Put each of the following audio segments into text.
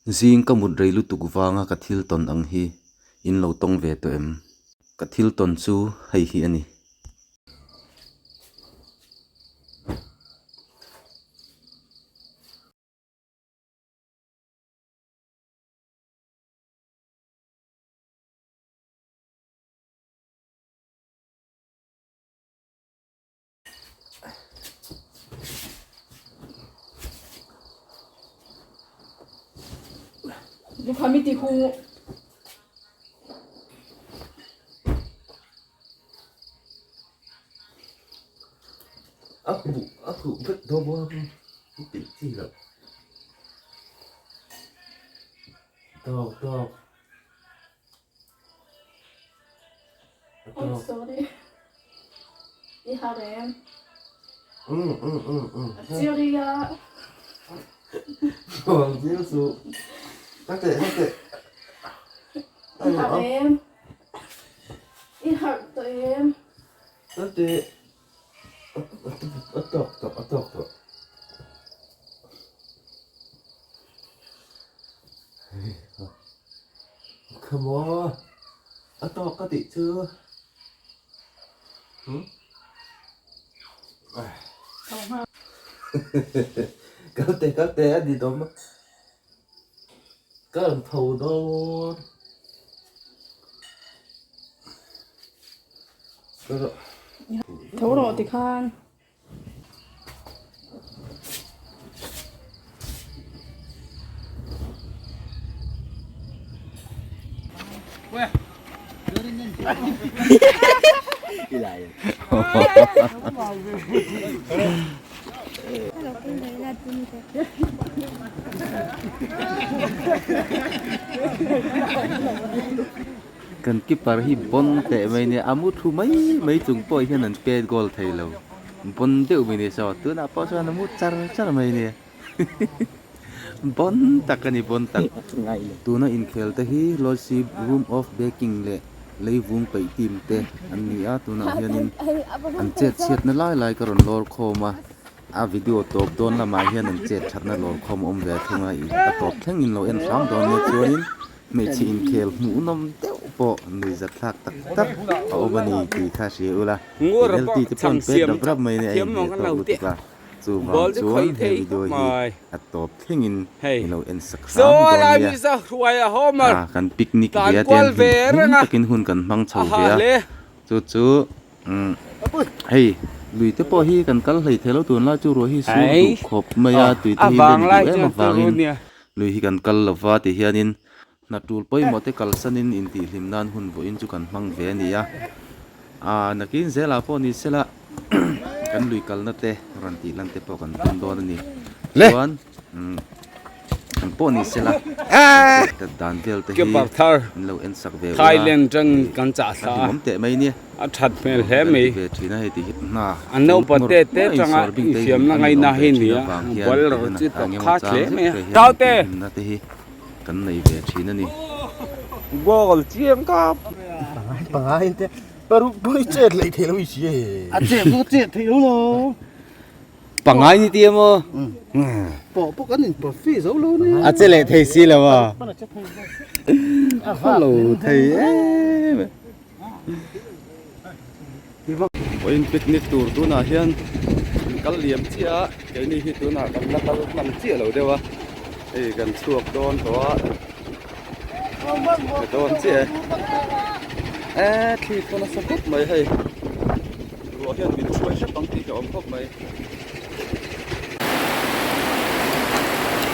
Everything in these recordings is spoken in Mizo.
Zing ka mut rei lutuk vanga ka thil tawn ang hi in lo tawng ve tawh em? Ka thil tawn chu hei hi a ni. A huh a huh vek dawn a tih chi loh tawk tawk. Oh, sorry. I har em? Syria. I har em? I har tawh em? Come on. A tawk ka tih chu. Kal teh kal teh a ni dawm a. Ka rawn tho dawn. Tho rawh tikhan. Kan keeper hi bon teh mai nia a mu thu mai mai chung pawh hian an pet goal thei lo bon deuh mai nia saw tunah pawh chuan a mu char char mai nia bon tak a ni bon tak tuna inkhel te hi Loisy room of baking leh leivung peih team te an ni a tunah hianin an chet chhiatna lai lai ka rawn lawr khawm a a video tawp dawn lamah hian an chet thatna lawr khawm a awm ve thung a ih a tawp thlengin lo en hram dawn nia chuanin. Hmeichhe inkhel hmuhnawm deuh pawh nuihzat thlak tak tak a awm a ni tih kha hria ula. Penalty te pawh an pet rap rap mai nia a inhmeh tawk lutuk a, chuvang chuan he video hi a tawp thlengin i lo en sak hram dawn nia. Ah kan picnic ve a te hian hlim takin hun kan hmang chho ve a, chu chu hei lui te pawh hi kan kal hlei thei lo tunlai chu ruah hi sur duh khawp mai a, tui te hi len duh em avangin Lui hi kan kal lo va ti hianin hna tul pawimawh te kalsanin intihhlim nan hun vawiin chu kan hmang ve a ni a, aaa nakin zelah pawh ni sela kan lui kalna te rawn tih lan te pawh kan tum dawn a ni chuan umm ang pawh ni sela kan dan vel te hi an lo en sak ve ula a hlimawm teh mai nia. A that hmel hle mai. Ve thin a hei ti hi hna A naupa te te tanga infiamna ngaina hi ni a, ball ro chi tawp kha hle mai a. Taute! Hlimna te hi kan nei ve thin a ni. Goal chiang kap. Pangai pangai te paruk pawh chet leh thei lo i si e. A chet pawh chet thei lo lo. Pangai ni ti emaw? Pawh pawh kan in profi zo lo ni. A che leh thei si lo a. A lo thei em. Vawiin picnic tur tunah hian an kal liam chiah a keini hi tunah kan la kal hman chiah lo deuh a hei kan chhuak dawn tawh a ka dawn chiah e eh thli pawh nasa khawp mai hei ruah hian min hruai hrep ang tih ka awm khawp mai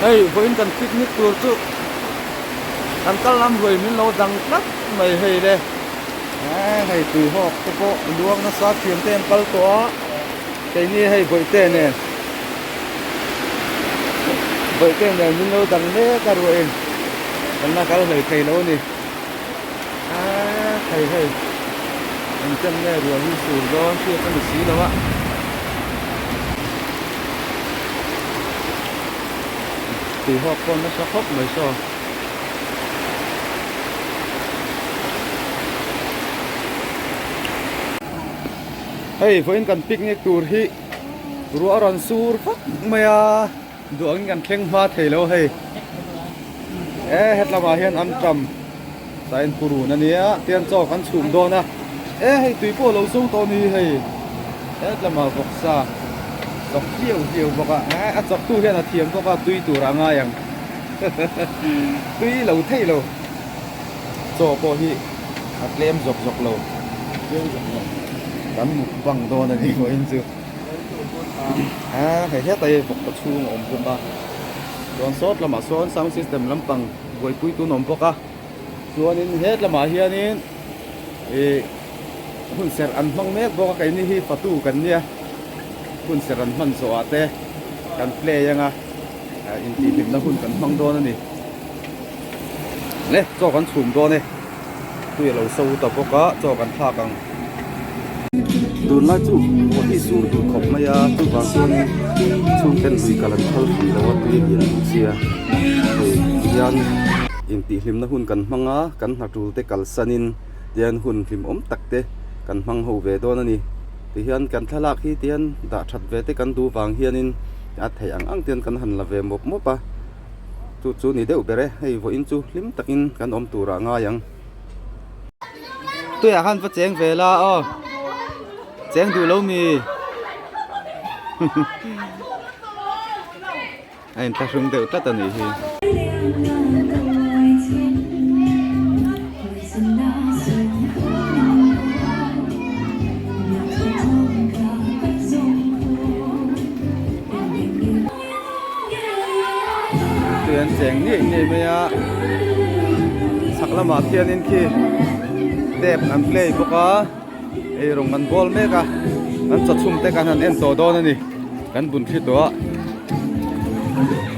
hei vawiin kan picnic tur chu kan kal lam ruai min lo dang tlat mai hei le eh hei tui hawk te pawh luang nasa thiam te an kal tawh a keini hei bawihte nen bawihte nen min lo dang mek a ruahin kan la kal hlei thei lo a ni eh hei hei engchen nge ruah hi sur dawn hriat a ni si lo a. Tui hawk pawh nasa khawp mai saw. Hei vawiin kan picnic tur hi ruah a rawn sur vak mai a duh angin kan thleng hma thei lo hei. E hetlamah hian an tam sain purun a nia tian chaw kan chhum dawn a e hei tui pawh a lo so tawh a ni hei hetlamah vawksa chawk hliau hliau bawk a e a chawk tu hian a thiam bawk a tui tur a ngai ang tui lo thei lo chaw pawh hi a tlem zawk zawk lo kan mukbang dawn a ni vawiin chu. A hei hetlai hi vawk chhung a awm bawk a chuan sawt lamah sawn sound system lampang buaipui tun a awm bawk a chuanin het lamah hianin ih hun serh an hmang mek bawk a keini hi fatu kan nia hun serh an hman zawhah te kan play anga intihhlimna hun kan hmang dawn a ni le chaw kan chhum dawn e. Tui a lo so ta bawk a, chaw kan thlak ang. Tunlai chu ruah hi sur duh khawp mai a, chuvang chuanin chhungten lui kal an phal hrih lo a, tui a lian duh sia. Hei tihian intihhlimna hun kan hmang a, kan hna tul te kalsanin tihian hun hlimawm tak te kan hmang ho ve dawn a ni. Tihian kan thlalak hi tihian dah that ve te kan duh vang hianin a theih ang ang te hian kan han la ve mawp mawp a. Chu chu ni deuh ber e, hei vawiin chu hlim takin kan awm turah ngai ang. Tuiah khan va cheng ve la aw, cheng duh lo mi? A inthlahrung deuh tlat a nih hi. Tui an cheng ngei ngei mai a chhak lamah khianin khi tap an play bawk a ei rawng an bawl mek a an chawchhum te kan han en tawh dawn a ni kan bun thli tawh a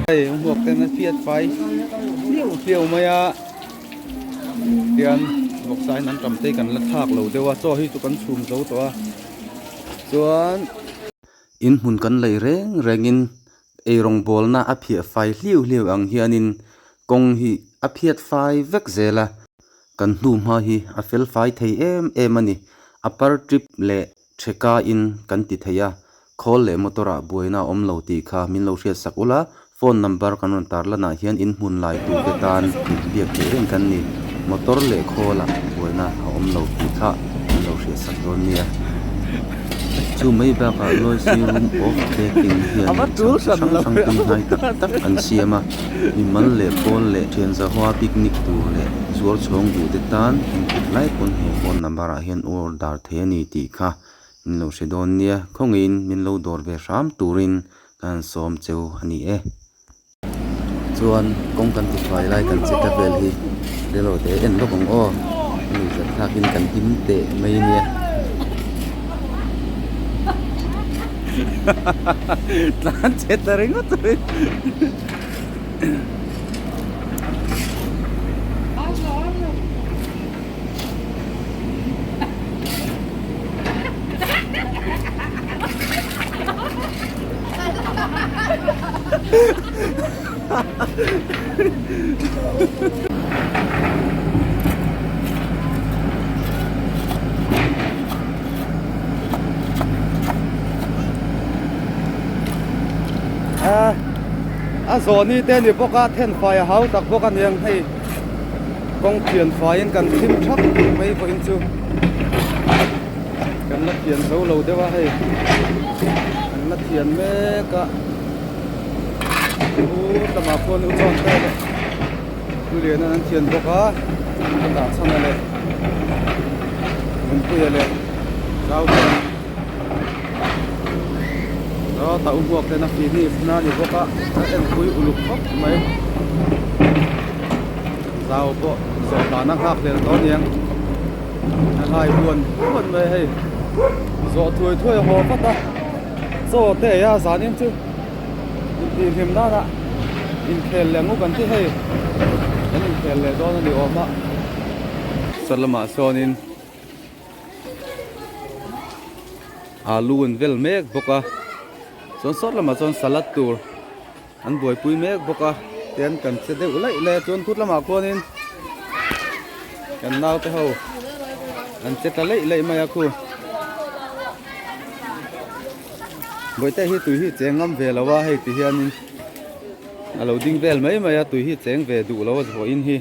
hei hmuak ten a fiat fai hliau hliau mai a tian vawksa in an tam te kan la thlak lo deuh a chaw hi chu kan chhum zo tawh a chuan. In hmun kan lei reng rengin eirawng bawlna a phiah fai hliau hliau ang hianin kawng hi a phiat fai vek zel a, kan hnu hma hi a fel fai thei em em a ni. A par trip leh theka in kan ti thei a, khawl leh motor ah buaina a awm lo tih kha min lo hriat sak ula, phone number kan rawn tar lanah hian in hmun lai tute tan biak theih reng kan ni. Motor leh khawl ah buaina a awm lo tih kha min lo hriat sak dawn nia. Chu mai bakah Loisy Room of Baking hian chhang chi hrang hrang tui hnai tak tak an siam a, mimal leh pawl leh thian zahua picnic tur leh zuar chhawng duh te tan engtik lai pawn he phone number ah hian order thei a ni tih kha min lo hre dawn nia. Khawngaihin min lo dawr ve hram turin ka han sawm cheu a ni e. Chuan kawng kan ti fai lai kan che ta vel hi rilo te en lawk ang aw a ni zat thlak in kan him teh mai ania. Tlan che ta ringawt mai. A zawhni te ni bawk a thenfai a hau tak bawk a niang hei. Kawng thian faiin kan thim thap mai vawiin chu kan la thian zo lo deuh a hei kan la thian mek a u lamah khuan u chuan te leh u lian an thian bawk a a dah chhan a leh nunpuia leh zau chuan ta u hmuak ten a finish na a ni bawk a a enpui uluk khawp mai zau pawh zawh dan a nghak hlel tawh aniang a hai huan huan mai hei zawh thuai thuai a haw vat a chaw te ei a zanin chu intihhlim nana inkhel leh nguk an ti hei kan inkhel leh dawn a ni awm a saw lamah sawnin. Alu an vel mek bawk a chuan sawt lamah chuan salad tur an buaipui mek bawk a tian kan che deuh laih lai a chuan kut lamah khuanin kan naute ho an che ta laih laih mai a khu bawihte hi tui hi cheng ngam ve lo a hei ti hianin. A lo ding vel mai mai a tui hi cheng ve duh lo a vawiin hi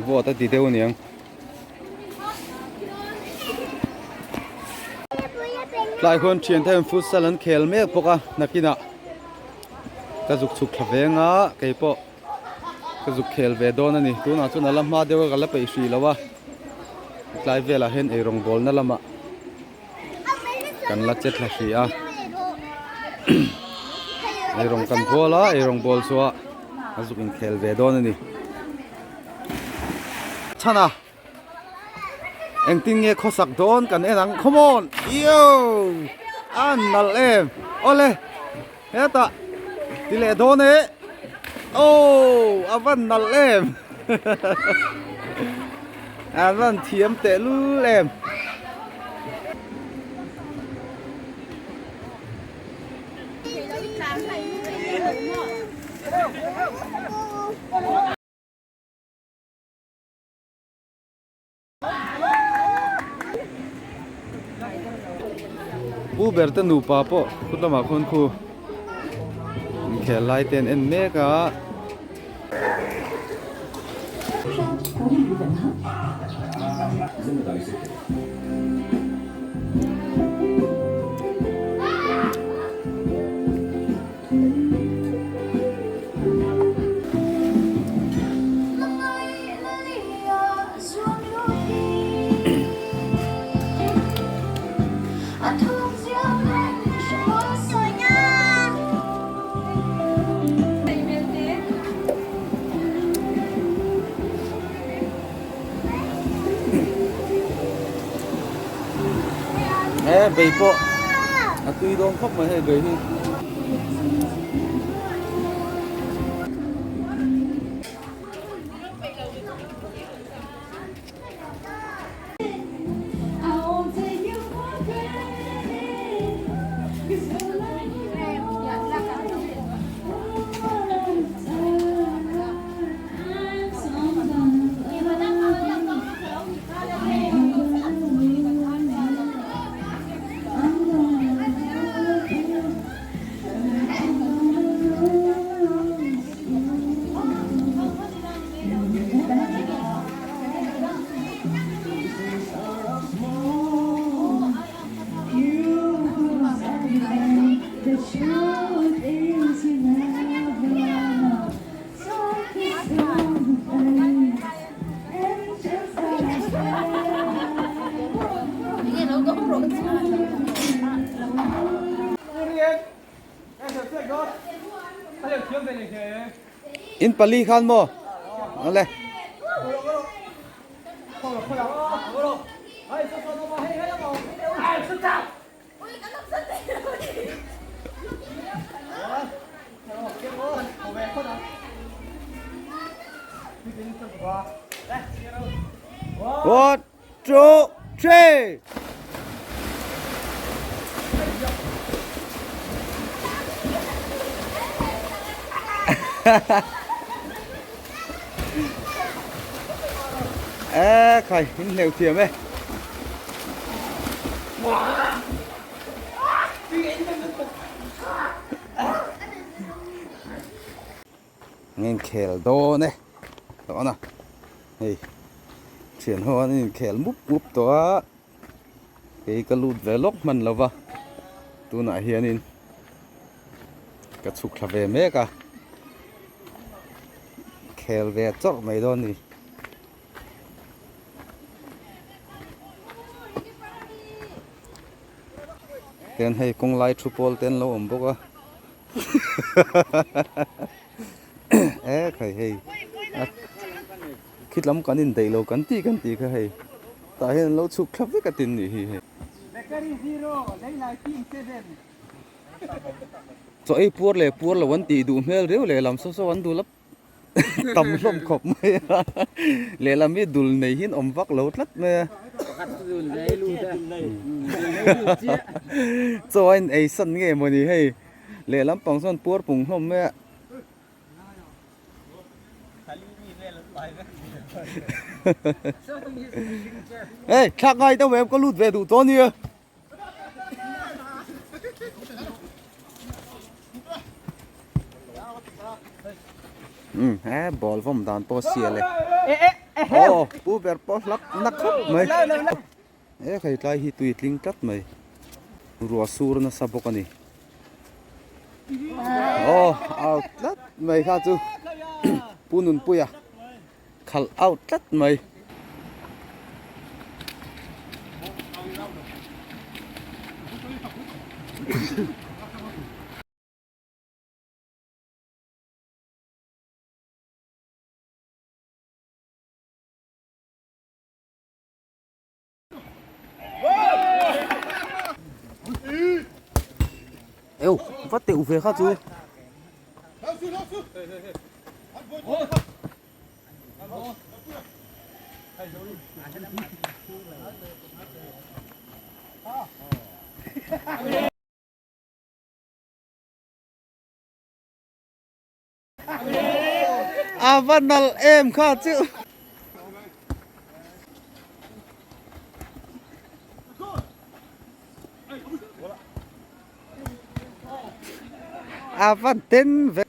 vawt a ti deuh aniang. Tlai khuan thian te hian futsal an khel mek bawk a nakinah ka zuk chhuk thla veng a keipawh ka zuk khel ve dawn a ni tunah chuan a la hma deuh a ka la peih hrih lo a tlai velah hian eirawng bawlna lamah kan la che thla hrih a eirawng kan bawl a eirawng bawl chu a zuk inkhel ve dawn a ni chhan a engtin nge khawsak dawn kan en ang come on yo a nalh em awle hetah ti leh dawn e oh a van nalh em a van thiam teh lul em. Pu ber te nupa pawh kut lamah khawn khu inkhel lai te an en mek a. He bei pawh a tui dawn khawp mai hei bei hi. In pali khan maw awle One, two, three. Ê khai in leu thiam e. An inkhel dawn e dawn a hei thian ho an inkhel mup mup tawh a kei ka lut ve lawk hman lo va tunah hianin ka chhuk thla ve mek a khel ve chawrh mai dawn a ni. Ten hei kawng lai thu pawl te an lo awm bawk a e khai hei a khitlam kan indaih lo kan tih kan tih kha hei tah hian an lo chhuk thlap vek a tin nih hi hei. Chaw ei puar leh puar lo an tih duh hmel riau lehlam saw saw an dul a. tam hlawm khawp mai a lehlam hi dul nei hian awm vak lo tlat mai a chaw a in ei san nge mawni hei lehlam pang chuan puar pung hlawm mai a hei thlak ngai deuh em ka lut ve duh tawh ania. Umm he ball vawm dan pawh a sial e. Aw pu ber pawh hlap na khawp mai. He khaitlai hi tui tling tlat mai. Ruah sur nasa bawk a ni. Aw out tlat mai kha chu Pu Nunpuia khalh out tlat mai. Eu, va teuh ve kha chu. A va nalh em kha chu. A va den ve.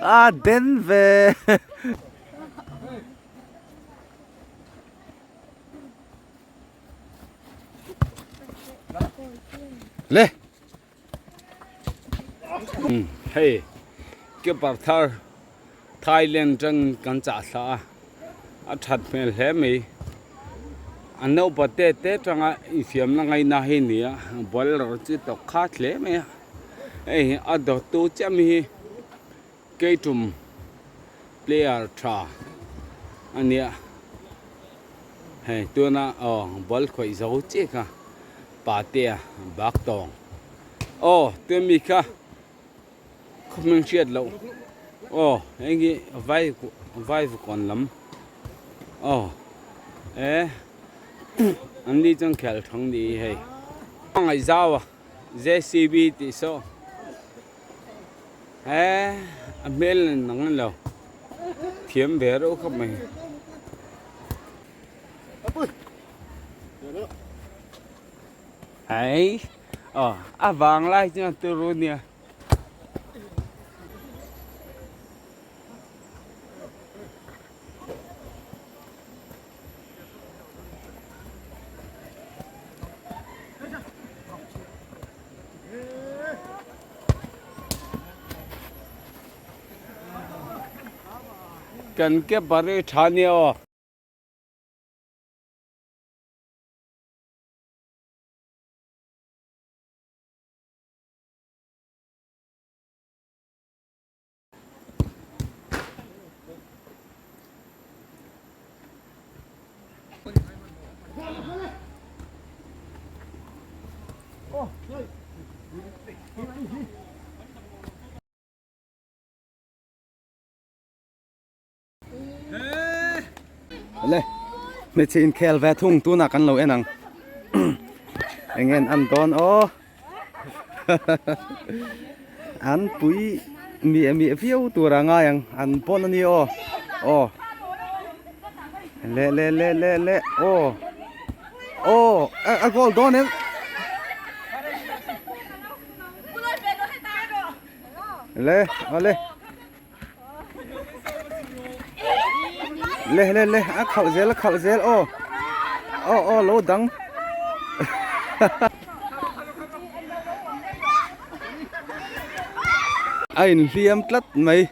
A den ve. Le. Hei keeper thar Thailand tang kan chah thla a a that hmel hle mai a naupa te te tanga infiamna ngaina hi a ni a ball erawh chu tawk khat hle mai a hei a dawttu chiah mi hi keitum player tha a nia hei tuna aw ball khawih zo chiah kha patea bak tawng aw tun mi kha. Khawhming hriat loh aw heng hi vai vai vukawn lam aw e an ni chuan khel thang ni hi hei ngaihzau a jcb tih saw he a hmel nen ang lo thiam ve reuh khawp mai. Hei aw a vang lai chuan turu nia. Kan ke bari tha nia aw. Le hmeichhe inkhel ve thung tunah kan lo en ang. Eng en an dawn aw. An pui miah miah viau tur a ngai ang an pawn a ni aw. Aw. Le le le le le aw. Aw a goal dawn em. Le awle. Le le le a khalh zel a khalh zel aw aw aw lo dang a inhliam tlat mai.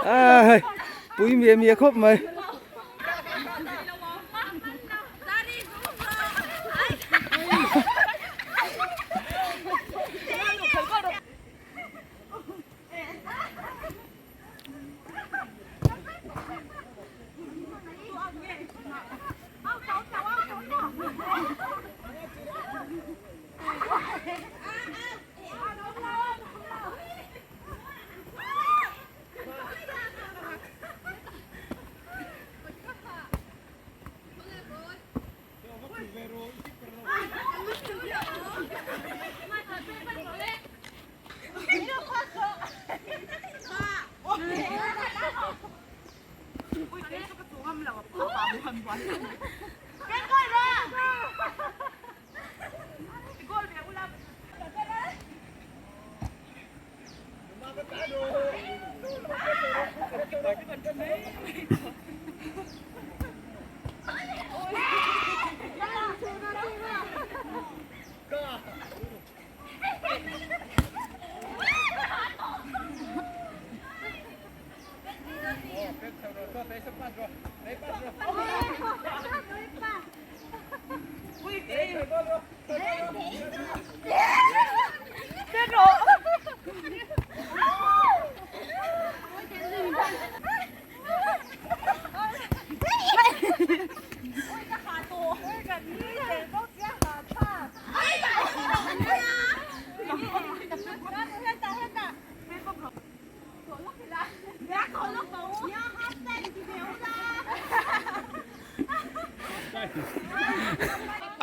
A hei pui miah miah khawp mai.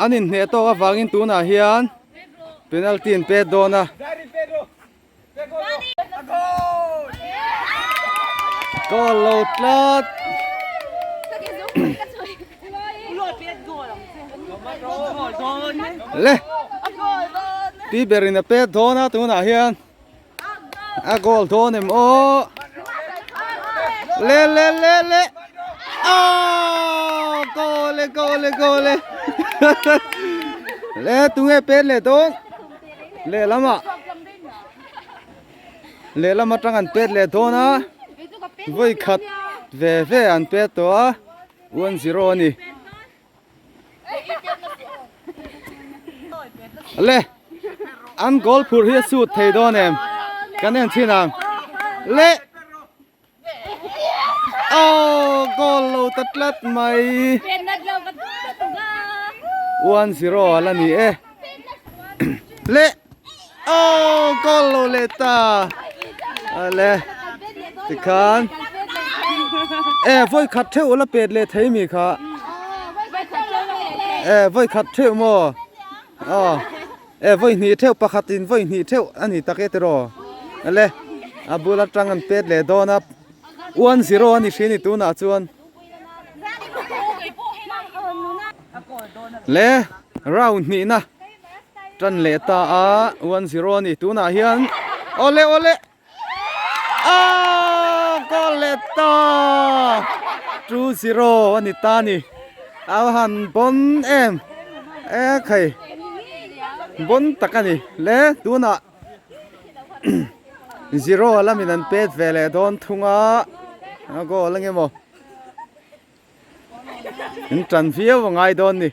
An inhneh tawk avangin tunah hian penalty an pet dawn a. Goal lo tlat. Le. Pi berin a pet dawn a tunah hian. A goal dawn em aw. Le le le le. Oh, goal e goal e goal e. Le tunge pet leh dawn. Lehlamah lehlam atang an pet leh dawn a vawi khat ve ve an pet tawh a 1-0 a ni le an goal phur hi a sut thei dawn em kan en chhin ang le Oh, goal lo ta tlat mai. 1-0 ala ni e. Le. Oh, goal lo le ta. Ale. Tikhan. E, voi khat theu la pet le thei mi kha. E, voi khat theu mo. Oh. E vawi hnih theuh pakhatin vawi hnih theuh a ni tak e tiraw ale a bul atang an pet leh dawn a 1-0 a ni hri a ni tunah chuan le round hnihna tan leh ta a 1-0 a ni tunah hian awle awle Aww goal leh ta 2-0 a ni ta a ni a han bawn em e khai bawn tak a ni le tunah zero lamin an pet ve leh dawn thung a a goal eng emaw In tan viau a ngai dawn ni.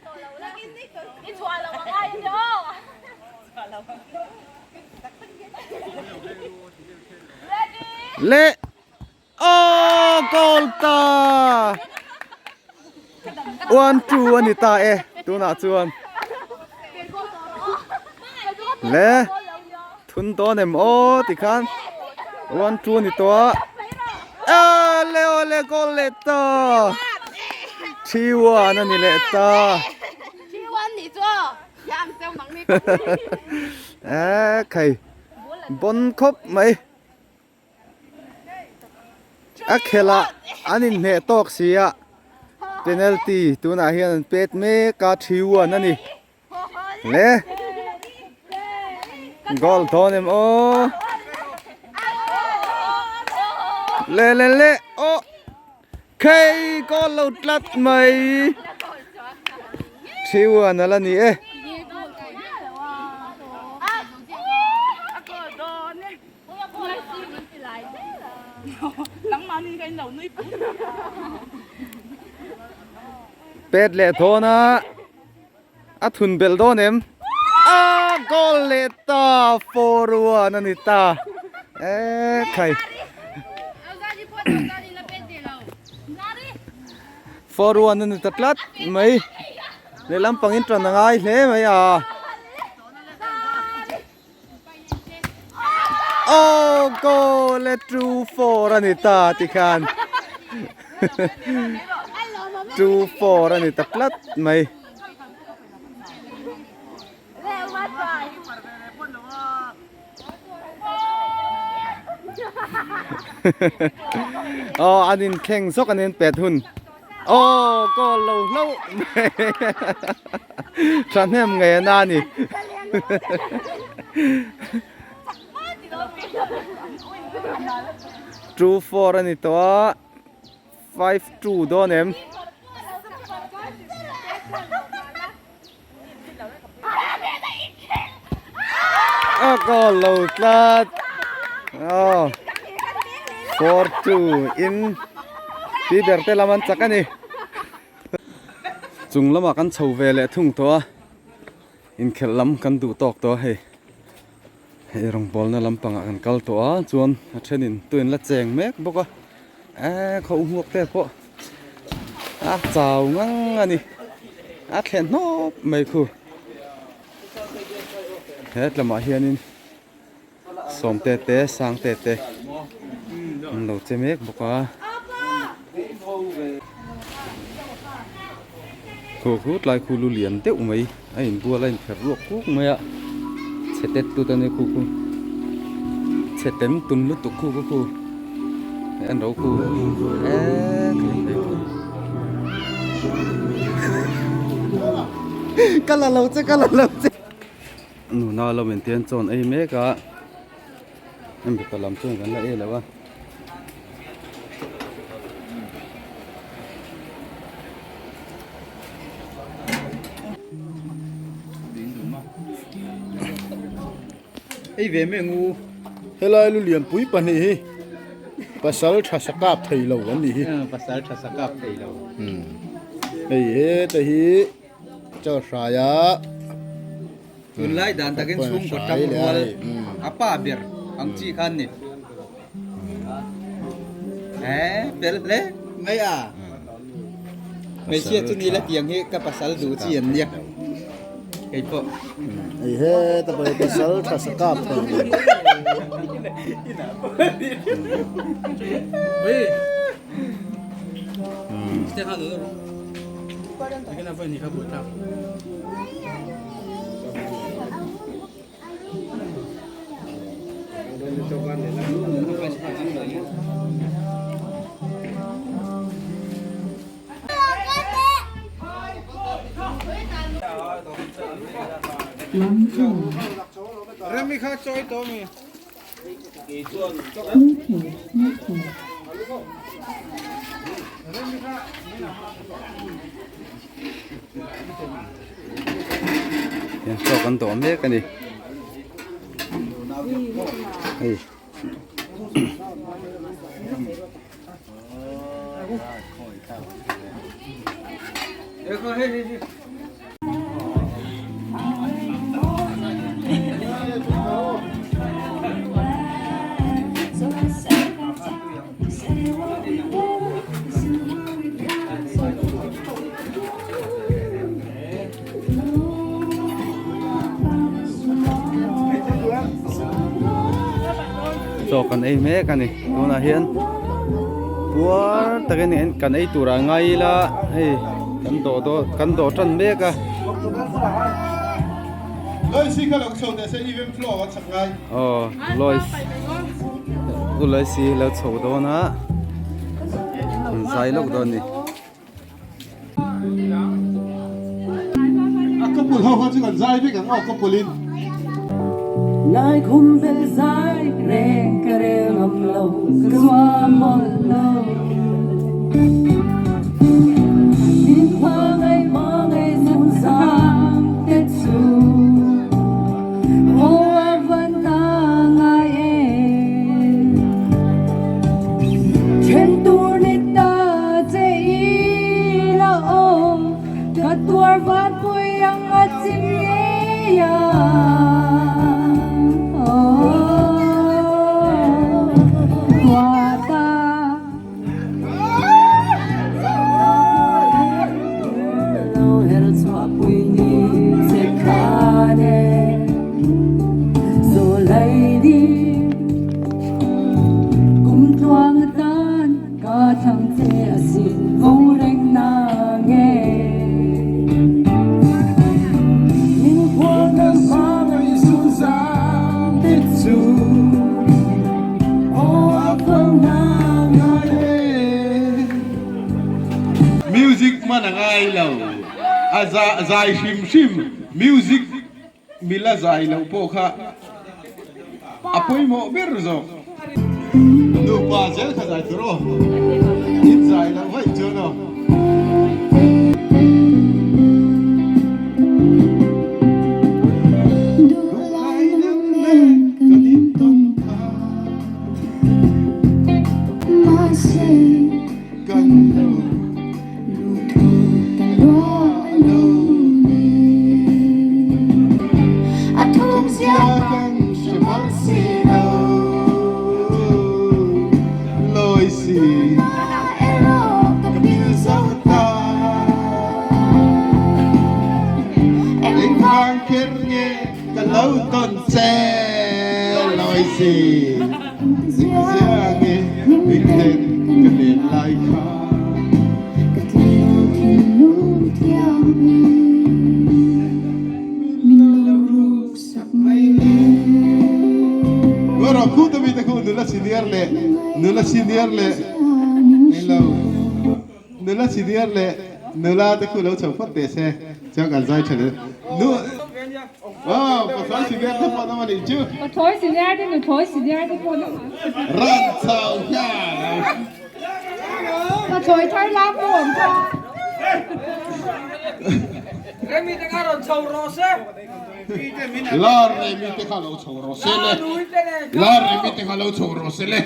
Le Oh! goal ta 1 2 ani ta e tunah chuan le thun dawn em aw tikhan 1 2 ani tawh a a le aw le goal leh ta 3 1 ani leh ta e khai bon khawp mai A khelh ah an inhneh tawk si a penalty tunah hian an pet mek a 3-1 a ni le goal dawn em aw le le le aw khei goal lo tlat mai 3-1 a la ni e. Pet leh thawn a a thun belh dawn em a goal leh ta 4-1 a ni ta e khai 4-1 a ni ta tlat mai lehlam pangin tan a ngai hle mai a. Oh goal e 2-4 a ni ta tikhan 2-4 a ni ta tlat mai. Oh an inthleng zawk an inpet hun. Aw goal lo hlauh mai thahnem ngei a na a ni 2-4 a ni tawh a 5-2 dawn em a goal lo tlat aw 4-2 in pi ber te lam an chak a ni chung lamah kan chho ve leh thung tawh a inkhelh lam kan duh tawk tawh a hei hei rawngbawlna lampangah kan kal tawh a chuan a thenin tuin la cheng mek bawk a eee khaw hmuak te pawh a chau ngang a ni a thlen hnawp mai khu he tlamah hianin sawmte te sangte te an lo che mek bawk a khu khu tlai khu lu lian deuh mai a inbual a inpherh ruak kuk mai a chhe tet tut a nia khu khu chhe tem tum lutuk khu khu khu en ro khu eee ka la lo che ka la lo che nuna lo in te an chawn ei mek a an mipa lam chuan kan la ei lo a. Ei ve mai angu. Helai lu lianpui pahnih hi pasal tha sakap thei lo an nih hi. Pasal tha sakap thei lo. Hei heta hi Chalhraia. Tunlai dan takin chhungkaw tang rual a pa ber ang chi khan ni. Eh, fel hle mai a. Hmeichhia chu ni la tiang hi ka pasal duh chi an nia. Kei pawh. Hei heta pawh hi pasal tha sa kap thei ni. Hian chaw kan dawh mek a ni hei Chaw kan ei mek a ni tunah hian puar takin kan ei tur ah ngai ila hei kan dawh dawn kan dawh tan mek a. Aw Lois u Lois-i lo chho dawn a an zai lawk dawn a ni. A couple ho kha chu kan zai vek ang aw couple in. Lai khum bel zai reng ka rel ngam lo ka zuam mawlh lo. Min hmangaih hmangaih zungzang te chu aw a van ta ngai em. Then tur ni ta che i la aw ka tuar van pui ang a chim ngei a Tua ta Lo her chhuah pui ni che khan e Zaw lai di Kum tluang atan ka thlang che a sin vawng reng na nge. Min khual ka hmangaih zungzam te chu aw a fang na ngai e. Music man a ngai lo a zai hrim hrim music Mila zai loh pawh kha a pawimawh ber zawk. Nupa zel kha zai tur aw, in zai loh vaih chuan aw. Duhlai nang nen kan intawn kha. Mahse kan lo. Nula senior leh nula senior leh englo nula senior leh nula te khu lo chho phawt teh se chuan kan zai tha leh nu aw pathlawi senior te pawh an awm a nih chu Pathlawi senior te nuthlawi senior te pawh an awm a ran chho hian. Pathlawi thar lam pawh awm kha. Remi te kha rawn chho rawh se. La Remi te kha lo chho rawh se le. La Remi te kha lo chho rawh se le.